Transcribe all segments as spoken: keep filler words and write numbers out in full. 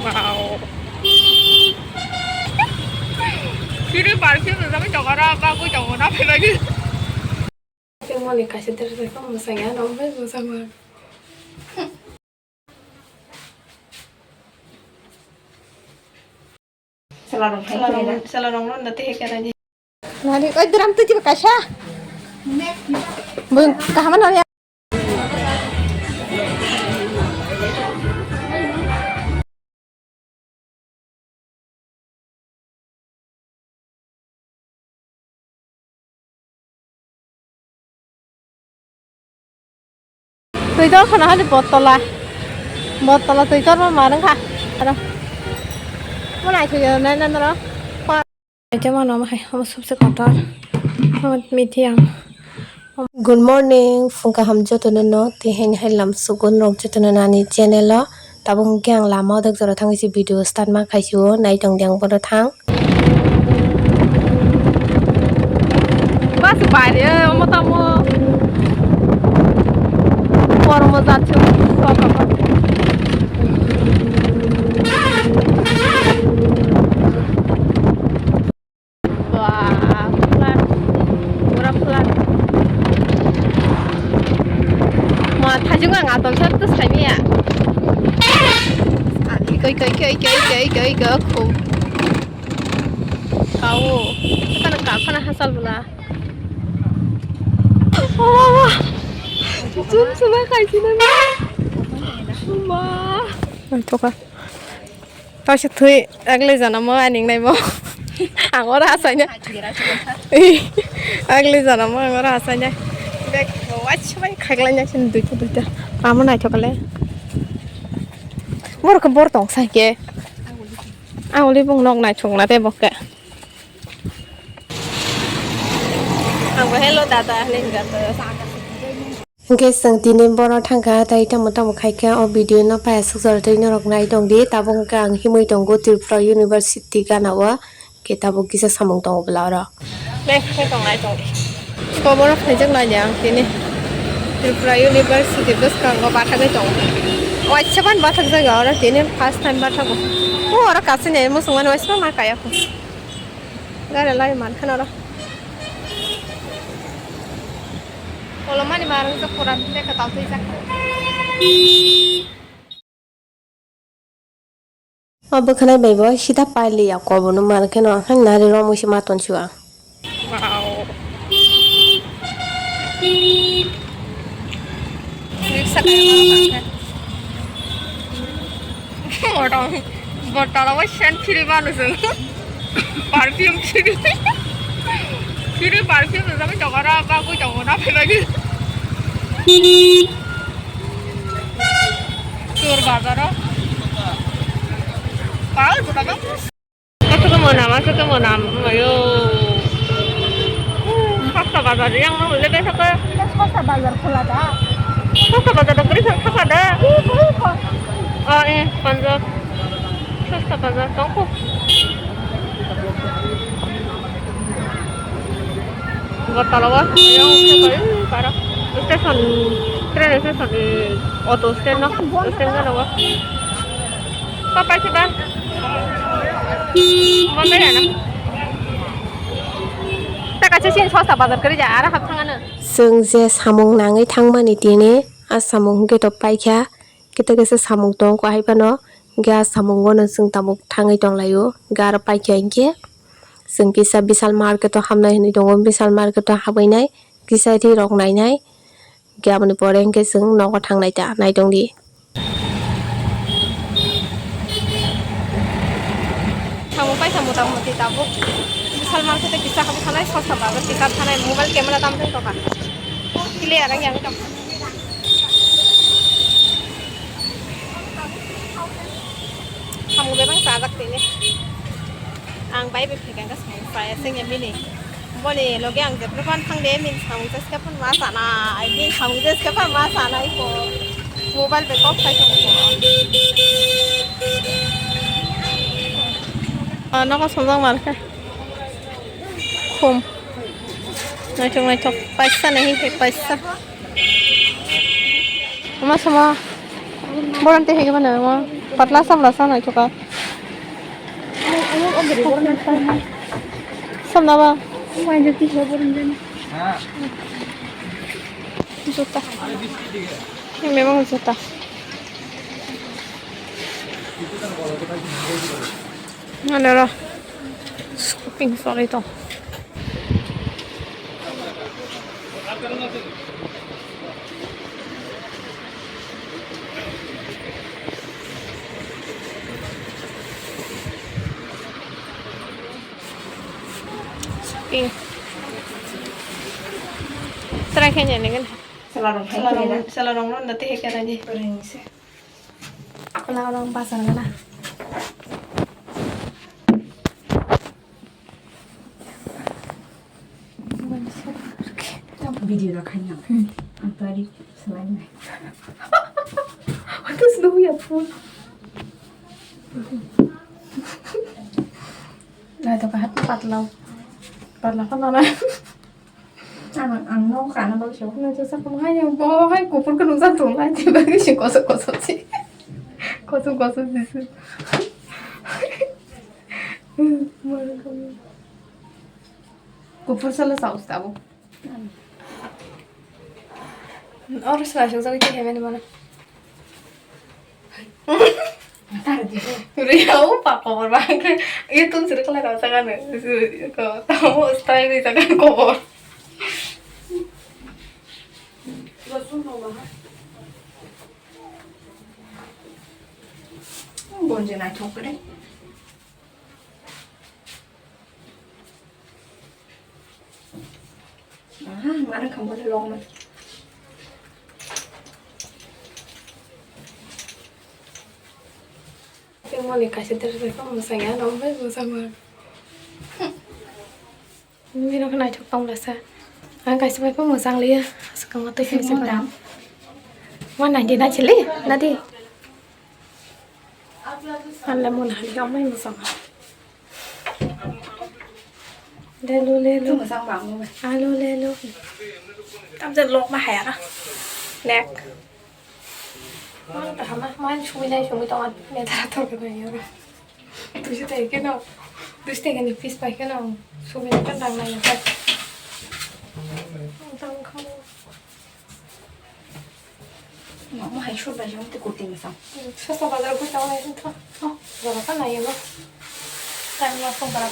Wow. Kiri parfum rijagwi tongo ro, bagwi tongo na phaimani. Tei moni kaisa dress bai khe mwsang ya, ano bai mwsang ma. Chwla rok hai chwla rok, chwla rok no tei hai khe nai. Nari, oi, drum twi twi kaisa. Bwng kaham no ya. Twi tor khana hali bottola. Bottola twi tor ma marang kha. Aro. Mo nai thwi nai na naro. Acha mano ma hai, omo subse kotor. Omo methi ang. Good morning, phung kaham jotono no, tihini hai lam sugun rok jotono nani channel o. Tabuk hwnkhe ang lama o dok jora thangwi se video start ma khaisio, naitong di ang bono thang. Bus bai re, omo tamo. Kormo jat se. Wah, flood. Pura flood. Ma, thajung ang atol sat to saimia. Koi, koi, koi, koi, koi, koi, koi, kho. Kau. Kita nak apa nak hasal bula? Oh, jum semua kai sini. Ma. Ang toka. Kaisa thwi agle janamo aning naimo. Ang oro asaina. Agle janamo ang oro asaina. Bek wacha bai khaglaina sin duita duita. Amo naithok le. Bor khe bor tong sai khe. Ang uli bung nok naithok na te bok khe. Ang bo hello dada hinwi hwnka to. Hwnkhe chwng tini bono thangkha, tei tamo tamo khaikhe o video no payasuk jora tei norok nai tongdi. Tabuk hwnkhe ang himwi tongo Tripura University gana o, khe tabuk kisa samung tongo bwla oro. Bek khe tongnai tongdi. Koborok khaijak nai ang tini Tripura University bwskango bathagwi tongo. Waisa ban bathak jaga oro tini first time bathago. O oro kasinai muchungmani waisa ma kaya kho. Gari lai mankha noro. Kolomani marang se pura beka tau twi jak. O bwkhanai bai bo sida pailiya kobono mankhe no, hai nari romwi se ma tonsio ang. Wow. Riksa kaya ma mankhe. Bottle, bottle o scent free manu chwng. Perfume free. Free perfume rijagwi tongo ro, bagwi tongo na phaimani. Chor bazar o. Pal jora bang. Aswk monam, aswk monam, ayo. Sasta bazar yang nang le besa ko. Sasta bazar khula da. Sasta bazar dok ri thang thang da. Ih, ih, ih. Oh, eh, panjab. Sasta bazar tong ko. Agartala o, yang khe bai, para station, train station, eh, auto stand no, stand gana o. Papai se ba? Mama ya na. Ta kaisa sini sosta bazar kari ja, ara hap thang ano. Chwng je samung nangwi thangmani tini, a samung hwnkhe to paikha, kete kesa samung tong ko hai phano, hwnkhe a samung bono chwng tabuk thangwi tong laio, hwnkhe aro paikha hinkhe. Chwng kisa Vishal market o hamnai hinwi tongo, Vishal market o habwi nai kisa ri rok nainai, hwnkhe aboni pore hwnkhe chwng nogo thangnai ta naitongdi. Samung paisa mota moti tabuk Vishal market o kisa habwi thanai, sosta bazar kisa thanai, mobile camera tam tong toka clear wngya wngwi tong. Samung bebak chajak tini. Ang bai bai phai kha samung chaya sengya bini. Boni loge ang jephru phan thang de, bini samung jeske phan ma chana, bini samung jeske phan ma chana iko. Mobile bai kok sai tong ko. Ah, nogo songjak mar khe. Khum. Naithok naithok paisa nahi khe paisa. Ama sama. Boran te hege bana mo. Patla samla sa naithoka. Samla ba. Juta. Ini memang juta. Ano ro. Shopping, sorry to. Shopping. Try khe nini gana. Salarong hai khe na. Salarong ro na te he khe na ni. Pwrwng se. Salarong bazar gana. Video rok khaina. Ang tari salai nai. What is do ya phone? Lai to kahat patla. Patla patla na. Ang, ang no kana bagwi sabo. Nang jesa kamo hai bo hai kuphur khe nukjak tong lai tei bagwi se kosok kosok se. Kosok kosok se se. Kuphur sala saus tabo. Oro sala suk jagwi tei hemani mano. Riya o pa kobor ba khe. Ye tun sir kala ka sa kan. Ko tamo style ri sa kan kobor. Bonje naithok kre. Ah, mana kamu ada longma. Tengmani kaisa dress bai khe mwchang ya, nang bai mwchang ma. Bini khe naithok tong lesa. Ang kaisa bai khe mwchang liya. Swkang ma twi kaisa bai. One ninety nine chili, nadi. Anle mun hali amai mwchang. Lelu, lelu. Alu, lelu. Tamjak lok ma hayara. Nek. Kahama, man sumi nai sumi tongan. Netara tongan nai yoro. Duisu tai keno. Duisu tai keno piece pai keno. Sumi nai kan dang nai yoro. Tang kamo. Mama hai sur bai jong te kurti masang. Sasa bazar ko tang nai tho. Oh, jora ka nai yoro. Tang ma song para.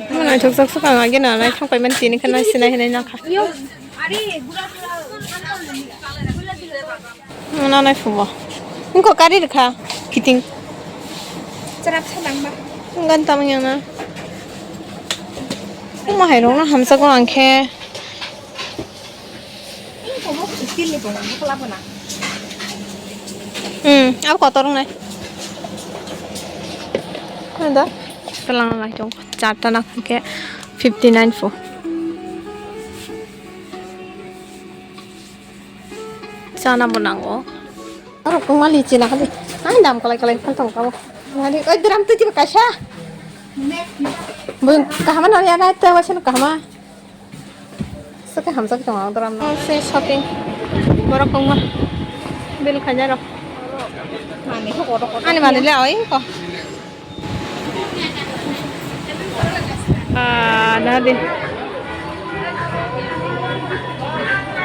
Naithok jak swkang agi na naithok pai man tini khe nai sinai hinai nang kha. Nana nai phumo. Nungkho kari rwkha kiting. Cherap sa nang ba. Ngan tamo yang na. Omo hai rok na hamsa ko ang khe. Hmm, abo kotor wngnai. Ano da? Kwlwng lai tong. Charta na khe fifty nine pho. Chana bo nango. Aro kungma lichi na khali. Ai dam kalai kalai phal tong kabo. Ngari oi dram tu jiba kaisa. Bo kahama nari ana ta wasan kahama. Saka hamsa tong ang dram na. Se shopping. Borok kungma. Bil khaja ro. Ani mani le oi ko. Ah, nadi.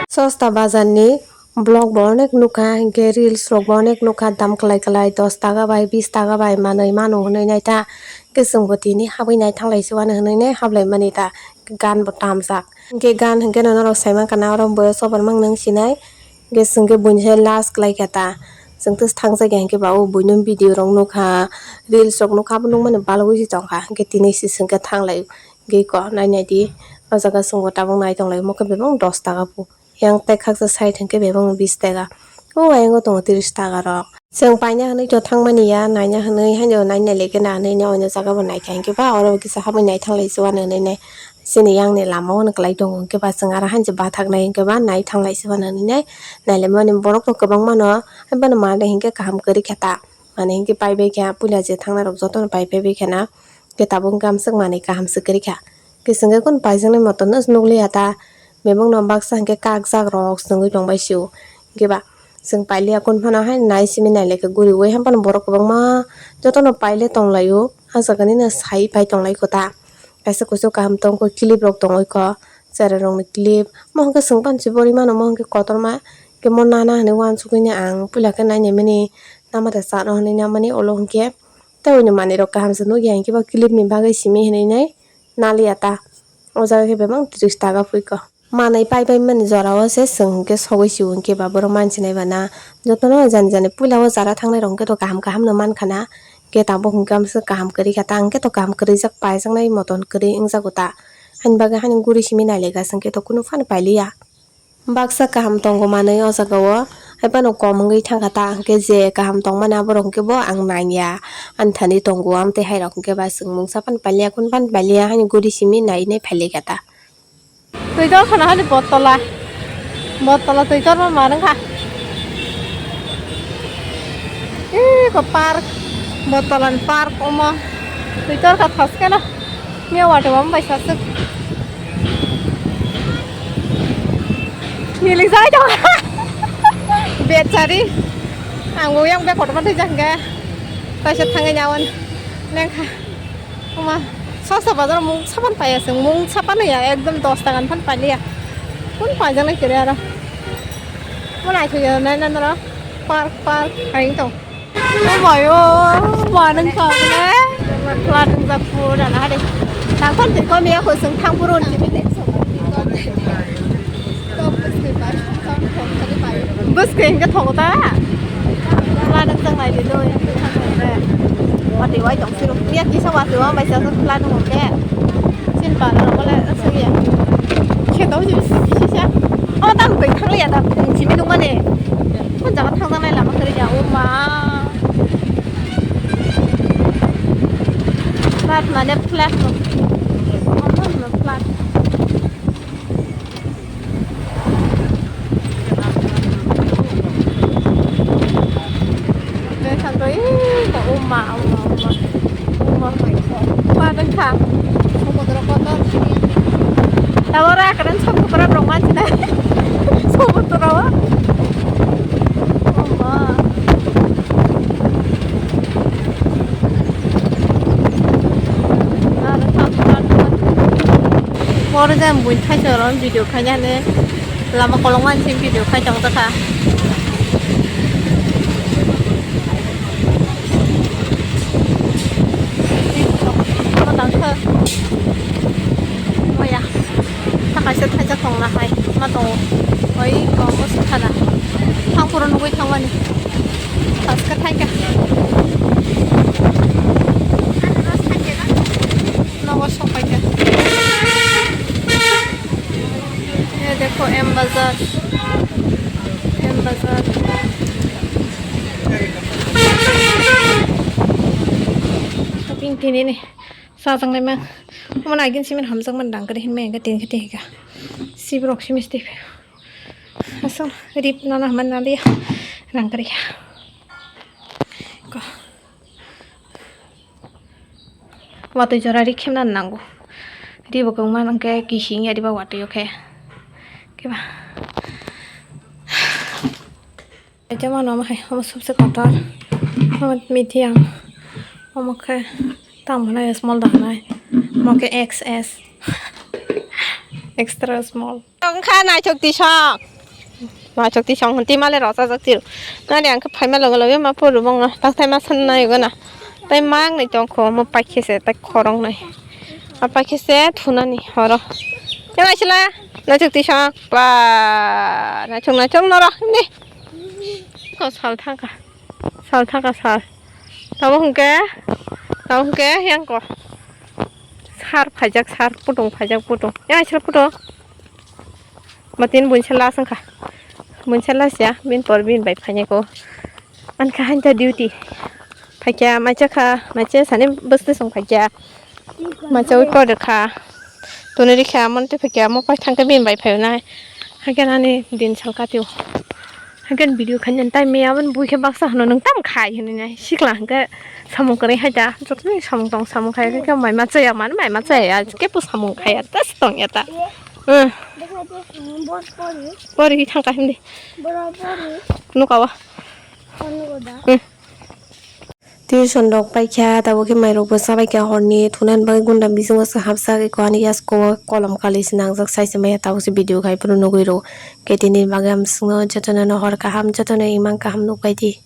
Sosta bazar ni vlog bo onek nukha, hinkhe reels rok bo onek nukha, dam kwlai kwlai dos taka bai bis taka bai manwi mano hwnwi nai ta, hinkhe chwng bo tini habwi nai thanglai se uanw hwnwi nai hablai mani ta, gan bo tamjak. Hinkhe gan hinkhe no norok sai mankha na oro boyos obar mang nang sinai. Hinkhe chwng khe buini sai last khlai kha ta. Chwng tei thang jak ya hinkhe ba o buino video rok nukha, reels rok nukha, abo nukmani balugwi se tongkha. Hinkhe tini se chwng khe thanglai o. Hinkhe ko nai nai di, o jaga chwng bo tabuk nai tong lai omo khe bebak dos taka pu. Yang tei khaksa side hinkhe bebak bis taka. O ayang o tongo tris taka rok. Chwng paina hwnwi to thangmani ya, naina hwnwi haino nai nai lekhe na hwnwi no oino jaga bo naikha hinkhe ba oro kisa habwi nai thanglai se uanw hwnwi nai. Chini yang ni lama o kwlai tongo hinkhe ba chwng aro hanjak bathak nai hinkhe ba nai thanglai se uanw hwnwi nai. Nailaimani borok rok kwbangma no, hai bono ma de hinkhe kaham kwrwi kha ta. Mane hinkhe pai bai kha puila je thangnai rok jotono pai pai bai kha na. Khe tabuk hinkhe amswk manwi kaham se kwrwi kha. Khe chwng khe kunu paijaknai motom no nukliya ta. Bebak no baksa hinkhe kakjak rok swngwi tong bai sio. Hinkhe ba Chwng pailiya kun phano hai nai simi nai lai kha guriwi, haphano borok kwbangma jotono paile tonglaio, ah jaga nini sai pai tonglaikho ta. Kaisa kuchuk kaham tongkho, clip rok tongwi kho, cherai rokni clip. Mo hwnkhe chwng phano se bori mano, mo hwnkhe kotorma khe mo nana hinwi uansukgwi ang puila khe nai naimani, nama da chano hinwi namani ulo hwnkhe tei uini manwi rok kaham se nukya hwnkhe bo clip ni bagwi simi hinwi nai naliya ta. O jaga khe bebak tris taka pui kho. Manwi pai pai mani jora o se chwng hwnkhe sogwi sio hwnkhe ba borok mansinai ba na. Jotono jani jani puila o jara thangnai rok hwnkhe to kaham kaham no mankha na. Hwnkhe tabuk hwnkhe amswk kaham kwrwi kha ta, hwnkhe to kaham kwrwijak paijaknai motom kwrwi wngjago ta. Haini bagwi haino guri simi nai lai kha chwng khe to kunu phano pailiya. Baksa kaham tongo manwi o jaga o, hai phano kom wngwi thangkha ta, hwnkhe je kaham tongmani aborok hwnkhe bo ang nangya ani thani tongo, amtwi hai rok hwnkhe ba chwng mungsa phano pailiya, kun phano pailiya, haino guri simi nai nai phailaikha ta. Twi tor khana hali bottola. Bottola twi tor ma manang kha. Ih, ko park. Bottolan park omo. Twi tor kha thas kheno. Miya wate wam bai sasuk. Nili jai dong. Bechari. Ang bo yang be kotor ma twi jang ga. Kaisa thangai nyawan. Nang kha. Oma, sosa bazar mung sapan paya seng, mung sapan ya, ekdom dos takan pan paliya. Kun pajang na kiri aro. Mana itu ya, nai nai nara, park, park, kain to. Oh my, oh, manang kau ne. Keluar nang japu dan ada. Tangkon tiko mia kosong tang purun. Bwskang hwnkhe thogo ta. Planning chwng nai di doi. Watwi wai tong siro. Miya kisa watwi wai bai sa planning hwnkhe. Sin pa rok le aswk ya. Khe tong siro sisa. O tam koi thang ya da. Simi nung mani. Ko jaga thang nai lama kari ya. O ma. Flat mane flat no. Flat. Tei sakoi, uma, uma, uma. Uma, uma. Uma wngkha. Samudra kotor. Tabora akwran samudra rok manchina. Samudra o. Uma. Oro jang buini thaisoro video khainani lama kolokma se video khai tong jakha. Oya, ta kaisa thaijak tongna hai ma tongo. Oi, tongo se khana. Thang phuru nugui thangmani. Taska thaika. Nogo sopaikha. Ye dekho M Bazar. M Bazar. Shopping tinini. Sajak naima. Omo naikin simin hamjakmani rang kwrwi hinmai hwnkhe tin khe tihika. Siborok simi se twi phaio. Aswk rip nana hwnmani naliya rang kwrwi kha. Ko. Watwi jora ri khemna nango. Ri bo kwbangma hwnkhe kising ya ri ba watwi o khe. Khe ba. Aita mano omo hai, omo subse kotor, omo medium, omo khe tamo nai small da nai, omo khe X S, extra small. Tongkha naithok tisong, naithok tisong hwn timale rochajak tiro. Nani ang khe phaima loge loge ma puru bongno takthai ma san nai gana. Tai mang nai tongkho omo paikhe se tai khorong nai. A paikhe se thunani horo. Yang aisila naithok tisong ba naithok naithok noro ni. Ko sal thangkha. Sal thangkha sal. Tamo hwnkhe, tamo hwnkhe yang ko. Sar phaijak sar putung phaijak putung. Yang aisila putung. Matin buinsa las wngkha. Buinsa las ya, bin por bin bai phainai ko. Mankha hain ta duty. Phaikya macha kha, macha sani bwsni song phaikya. Macha ui por kha. Tuni rikha, mon te phaikya, mo pai thangkhe bin bai phaio nai. Hakhe nani din sal katio. Hakhe video khainani time ya, aboni bui khe baksa hano, nwng tam khai hinwi nai. Sikla hwnkhe samung kwrwi hai ta. Joto ni samung tong, samung khai khe mai ma chaya, man mai ma chaya. Khe po samung khaya, tas tong ya ta. Hmm. Bwkha de, hmm, bor pori. Pori thang kahim de. Boro pori. Nuka wa. Kono goda. Hmm. Tuition rok paikha, tabuk khe mairok bo chabaikha horni, thunani bagwi gunda bisingo se hapjak, eko ani yasko kolom kali se nangjak, sai se maya tabuk se video khai phuru nugwi rw. Khe tini bagwi ang swngno jotono no hor kaham, jotono imang kaham nukbai di.